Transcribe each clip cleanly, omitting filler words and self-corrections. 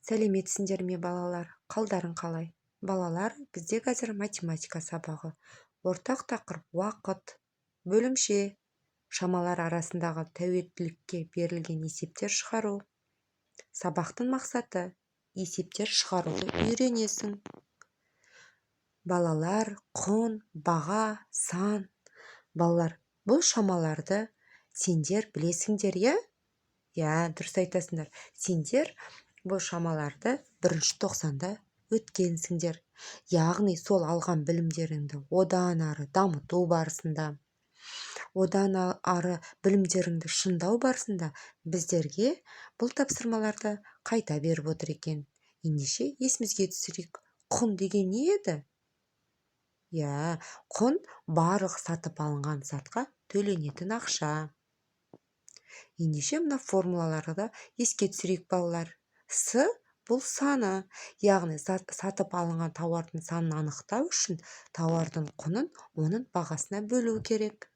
Сәлеметсіңдер ме, балалар? Қалдарың қалай? Балалар, бізде қазір математика сабағы. Ортақ тақырып: уақыт, бөлімше, шамалар арасындағы тәуелділікке берілген есептер шығару. Сабақтың мақсаты: есептер шығаруды үйренесің. Балалар, құн, баға, сан. Балалар, бұл шамаларды сендер білесіңдер, иә? Иә, дұрыс айтасыңдар. Сендер бұл шамаларды бірінші тоқсанда өткенсіңдер. Яғни сол алған білімдеріңді одан ары дамыту барысында, одан ары білімдеріңді шыңдау барысында біздерге бұл тапсырмаларды қайта беріп отыр екен. Ендеше, есімізге түсірейік: құн деген не еді? Иә, құн – барлық сатып алынған затқа төленетін ақша. Ендеше, мына формулаларды еске түсірейік, балалар. С – бұл саны, яғни сатып алынған тауардың санын анықтау үшін тауардың құнын оның бағасына бөлу керек.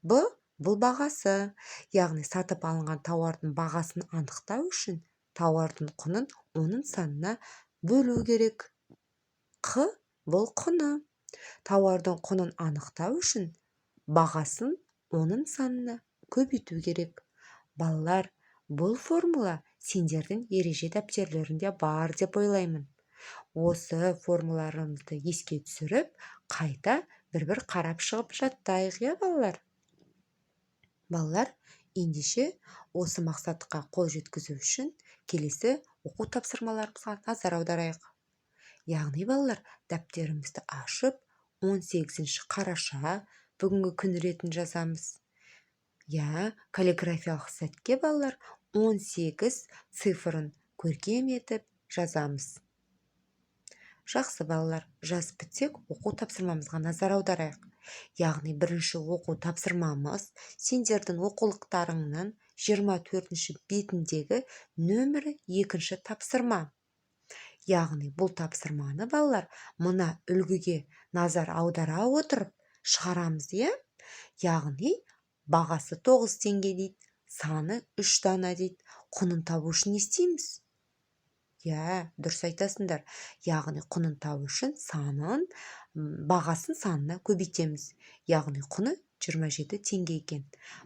Б – бұл бағасы, яғни сатып алынған тауардың бағасын анықтау үшін тауардың құнын оның санына бөлу керек. Қ – бұл құны, тауардың құнын анықтау үшін бағасын оның санына көбейту керек. Балалар, бұл формула сендердің ереже дәптерлерінде бар деп ойлаймын. Осы формулаларымызды еске түсіріп, қайта бір-бір қарап шығып жаттайық, иә, балалар? Балалар, ендеше, осы мақсатқа қол жеткізу үшін келесі оқу тапсырмаларымызға назар аударайық. Яғни, балалар, дәптерімізді ашып, 18 қараша, бүгінгі күн ретін жазамыз. Иә, каллиграфиялық сәтке, балалар, 18 цифрын көркем етіп жазамыз. Жақсы, балалар, жазып бітсек, оқу тапсырмамызға назар аударайық. Яғни бірінші оқу тапсырмамыз сендердің оқулықтарыңның 24 бетіндегі нөмірі екінші тапсырма. Яғни бұл тапсырманы, балалар, мына үлгіге назар аудара отырып шығарамыз, иә? Яғни бағасы 9 теңге дейді, саны 3 дана дейді. Құнын табу үшін не істейміз? Иә, дұрыс айтасыңдар. Яғни құнын табу үшін санын, бағасын санына көбейтеміз. Яғни құны 27 теңге екен.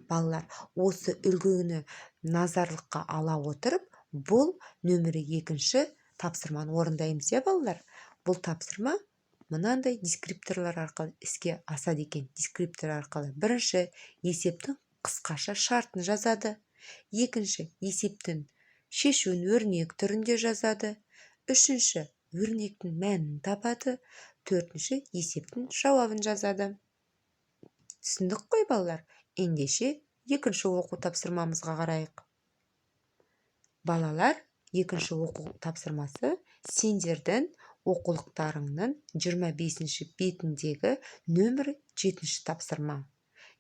Балалар, осы үлгіні назарлыққа ала отырып, бұл нөмірі екінші тапсырманы орындаймыз, иә, балалар? Бұл тапсырма мынандай дескрипторлар арқылы іске асады екен. Дескриптор арқылы: бірінші, есептің қысқаша шартын жазады; екінші, есептің шешуін өрнек түрінде жазады; үшінші, өрнектің мәнін табады; төртінші, есептің жауабын жазады. Түсіндік қой, балалар? Ендеше, екінші оқу тапсырмамызға қарайық. Балалар, екінші оқу тапсырмасы сендердің оқулықтарыңның 25 бетіндегі нөмір жетінші тапсырма.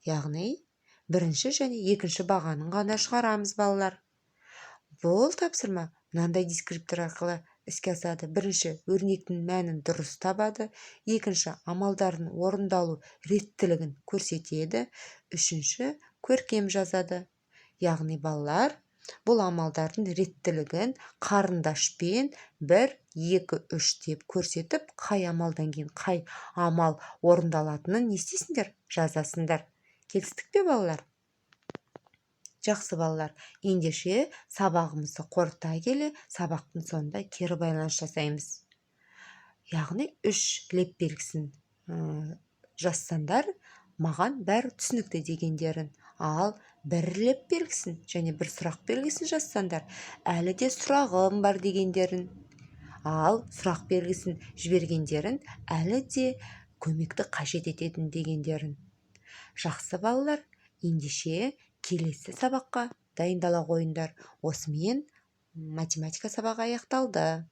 Яғни бірінші және екінші бағанын ғана шығарамыз. Балалар, бұл тапсырма мынандай дескриптор арқылы іске асады: бірінші, өрнектің мәнін дұрыс табады; екінші, амалдардың орындалу реттілігін көрсетеді; үшінші, көркем жазады. Яғни, балалар, бұл амалдардың реттілігін қарындашпен бір, екі, үш деп көрсетіп, қай амалдан кейін қай амал орындалатынын не істейсіңдер? Жазасыңдар. Келістік пе, балалар? Жақсы, балалар. Ендеше, сабағымызды қорыта келе, сабақтың соңында кері байланыс жасаймыз. Яғни үш леп белгісін жазсаңдар, маған бәрі түсінікті дегендерін, ал бір леп белгісін және бір сұрақ белгісін жазсаңдар, әлі де сұрағым бар дегендерін, ал сұрақ белгісін жібергендерін, әлі де көмекті қажет ететін дегендерін. Жақсы, балалар, ендеше, келесі сабаққа дайындала қойыңдар. Осымен математика сабағы аяқталды.